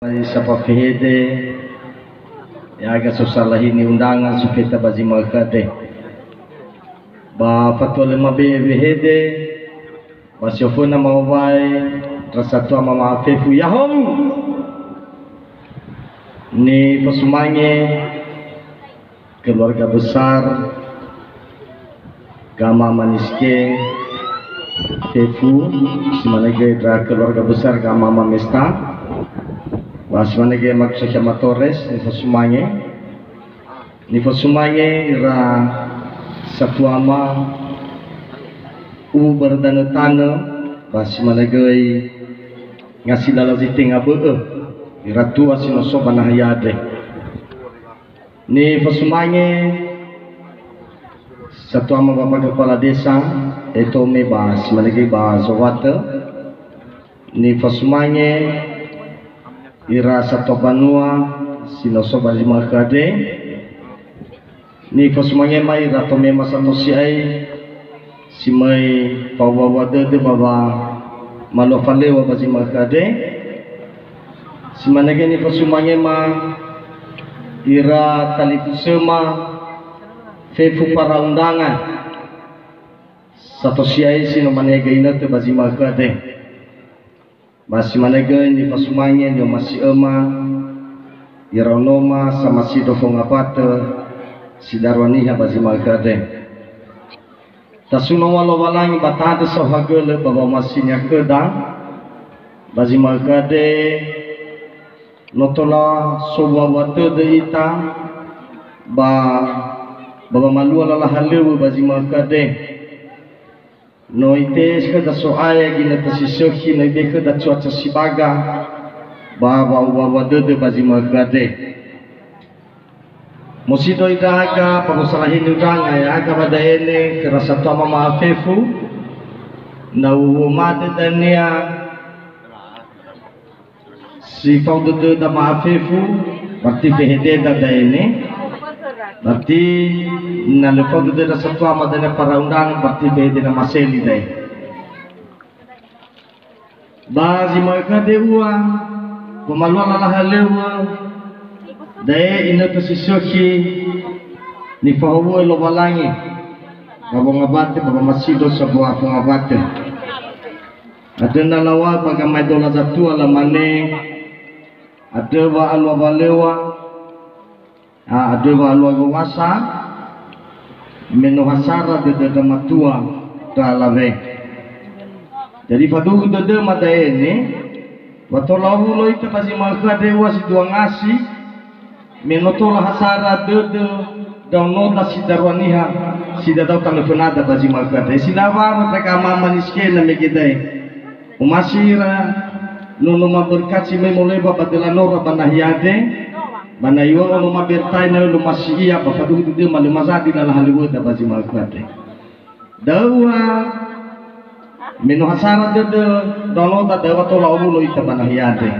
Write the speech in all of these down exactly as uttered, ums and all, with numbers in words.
Sapa fehede, ya'aga sosalahini undangan sofeta ba zi ma'ökhö andre. Ba fatua lö mabe'e wehede, ba si oföna ma'owai ndra satua mama fefu, ya'ahowu! Nifosumange keluarga besar Gama Maniske fefu, si mane göi ndra keluarga besar Gama Mamesta, ba si mane göi Makusakhi Ama Torres, nifosumange. Nifosumange ira satuama u berdanö tanö, ba si mane göi ngasi lala zi tenga bö'ö, ira tua si no so ba nahia andre. Nifosumange satuama Bapak Kepala Desa, Etome ba si mane göi ba Zowatö. Nifosumange ira satua banua si no so ba zi ma'ökhö andre. Nifosumange ma ira tomema sato si'ai si möi fa'owua-wua dödö ba wamalua falöŵa ba zi ma'ökhö andre. Si mane göi nifosumange ma ira talifusöma fefu para undangan sato si'ai si no mane göi inötö ba zi ma'ökhö andre. Ba si mane göi nifosumange ni'omasi'öma iraonoma samasindro fongawatö si darua niha ba zi ma'ökhö andre. Tasunoa Lowalangi ba tandrö saohagölö ba wa'omasinia khöda, ba zi ma'ökhö andre no tola sowua-wua dödö ita ba, ba wamalua lala halöŵö ba zi ma'ökhö andre. No itehe khöda So'aya ginötö si sökhi, no ibe'e khöda cuaca si baga, ba wa'owua-wua dödö ba zi ma'ökhö andre. Mosindro ndra'aga, ba mosalahini undangan ya'aga ba da'e ne khöra satua mama fefu, na u'omade dania si fao dödöda ma'afefu, berarti fehededa da'e ne. Berarti na lö fao dödöda satuama dania para undangan, berarti fehededa maseli da'e. Ba zi ma'ökhö andre ua, wamalua lala halöŵö, da'e inötö si sökhi nifahowu'ö Lowalangi ba wongawatö, ba wamasindro sambua fongawatö. Andrö na laŵa'ö ba gamaedola zatua lamane, andrö wa'alua walöŵa, a, andrö wa'alua wowasa, me no hasara dödö ndra matua ndra alawe. Jadi faduhu dödöma da'e ne, wa tola owulo ita ba zi ma'ökhö andre ua si dua ngasi, me no tola hasara dödö ndraonoda si darua niha si dadao talifusöda ba zi ma'ökhö andre. Si laŵa'ö ndra Gama Maniske na mege da'e. Omasi ira nono maberkati möi moleba ba döla nora ba nahia andre, ba na iŵa'ö no mabertai na lö omasi ia, ba faduhu dödöma lö mazadi lala halöŵöda ba zi ma'ökhö andre. Da'ö ua, me no hasara dödö ndraonoda, da'ö wa tola owulo ita ba nahia andre.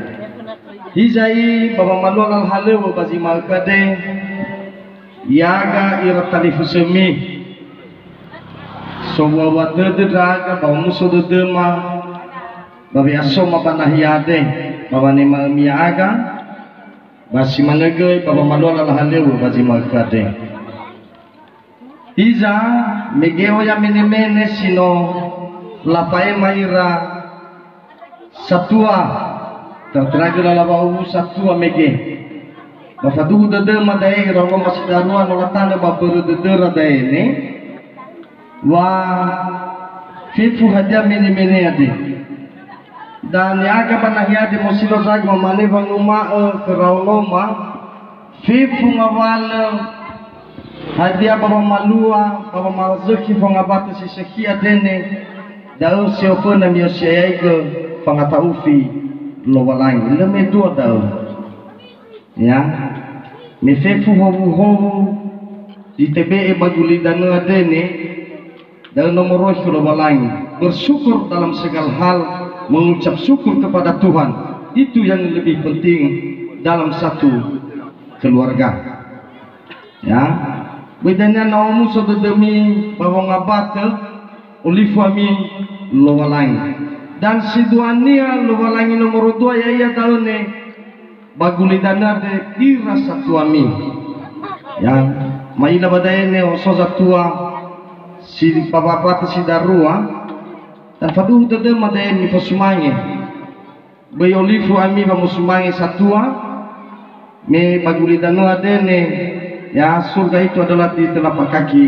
Hiza'i ba wamalua lala halöŵö ba zi ma'ökhö andre, ya'aga ira talifusömi, sowua-wua dödö ndra'aga ba omuso dödöma ba we'asoma ba nahia andre, ba wanema'ömi ya'aga, ba si manö göi ba wamalua lala halöŵö ba zi ma'ökhö andre. Hiza, mege oya mene-mene si no lafa'ema ira satua, tara-tara göi lala wa'owu satua mege. Ba faduhu dödöma da'e ira oroma si darua no latanö ba mbörö dödöra da'e ne, wa fefu hadia mene-mene andre. Dania aga ba nahia andre mosindro ndra'aga mamane wanguma'ö khö raonoma, fefu ngawalö hadia ba wamalua, ba wamazökhi fongawatö si sökhi andre ne, da'ö si oföna mi'osi'aigö fangata'ufi Lowalangi. Lö me dua da'ö. Ya, me fefu howuhowu zi tebe'e ba gulidanö andre ne, da'ö no moroi khö Lowalangi. Bersyukur dalam segala hal, mengucap syukur kepada Tuhan, itu yang lebih penting dalam satu keluarga. Ya, böi dania na omuso dödömi ba wongawatö, olifu ami Lowalangi. Dan si duania Lowalangi nomoro dua ya'ia da'ö ne, Ba gulidanö andre ira satuami. Ya, ma'ila ba da'e ne oso zatua si ba wabati si darua, dan faduhu dödöma da'e mifosumange. Böi olifu ami wamosumange satua, me ba gulidanö andre ne, ya, surga itu adalah di telapak kaki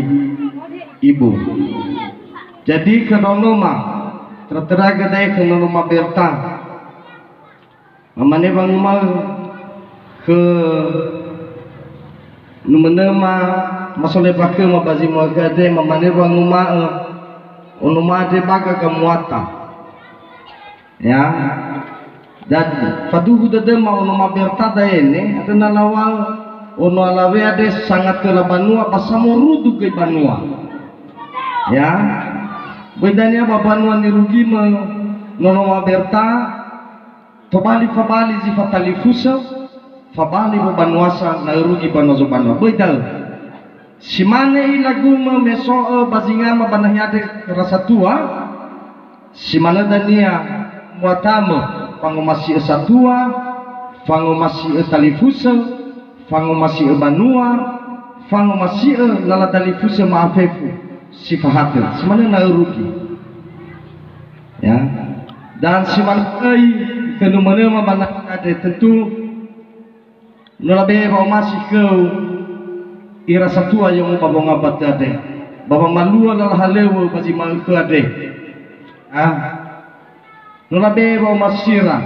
ibu. Jadi khö nonoma, tertera da'e khö nonoma Berta. Mamane wanguma'ö khö numönöma, masoleba khöma ba zi mö'ö andre, mamane wanguma'ö, onoma andre baga gamuata. Ya. Dan faduhu dödöma onoma Berta da'e ne, andrö na laŵa'ö ono alawe andre sangatöla banua ba samorudu göi banua. Ya. Böi dania ba banua nirugimö nonoma Berta, tobali fabali zi fatalifusö, fabali wobanuasa na örugi banua zobanua. Böi da'ö. Si mane ilagumö me so'ö ba zingama ba nahia andre khöra satua, si manö dania muatamö fangomasi'ö satua, fangomasi'ö talifusö, fangomasi'ö banua, fangomasi'ö lala dalifusö ma'afefu si fahatö. Si manö na örugi. Ya. Dan si manö göi khö numönöma ba nahia andre, tentu no labe'e wa'omasi khöu ira satua yomo ba wongambatö andre. Ba wamalua lala halöŵö ba zi ma'ökhö andre. Ah. No labe'e wa'omasira.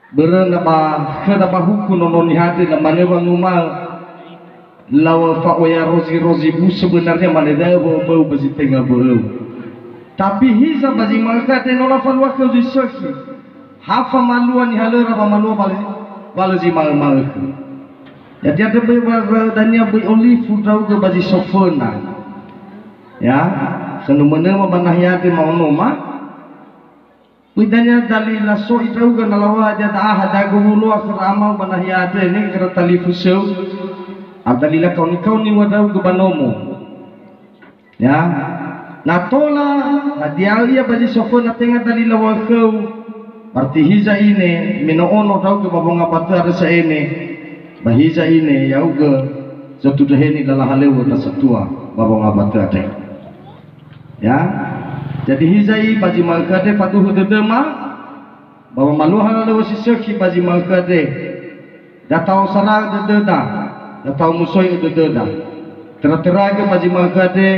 Börö na ba khöda ba huku Nono Niha andre, na manö wanguma'ö, lawö fa'oya rozi-rozi bu, sebenarnya mane da'ö wö'ömöu ba zi tenga wö'öu. Tapi hiza ba zi ma'ökhö andre no lafalua khöu zi sökhi. Ha famalua nihalöra wamalua wa lö zi ma'ö-ma'ökhö. Jadi andrö böi wa, wa dania böi olifu ndra'ugö ba zi soföna. Ya, khö numönöma ba nahia andre ma'onoma. Böi dania dalila so ndra'ugö na laŵa'ö hadia da'a hadia gowuloa khöra amau ba nahia andre, ne khöra talifusöu. A dalila kaoni-kaoni wa ndra'ugö ba nomo. Ya. Na tola, hadia ia ba zi soföna tenga dalila wa khöu, berarti hiza ine, me no ono ndra'ugö ba wongambatö andre sa'ae ne, ba hiza ine, ya'ugö, zotundröheni lala halöŵö ta satua ba wongambatö andre. Ya. Jadi hiza i ba zi ma'ökhö andre faduhu dödöma, ba wamalua halöŵö si sökhi ba zi ma'ökhö andre. Da ta'osara'ö dödöda, da ta'omusoi'ö dödöda. Töra-töragö ba zi ma'ökhö andre,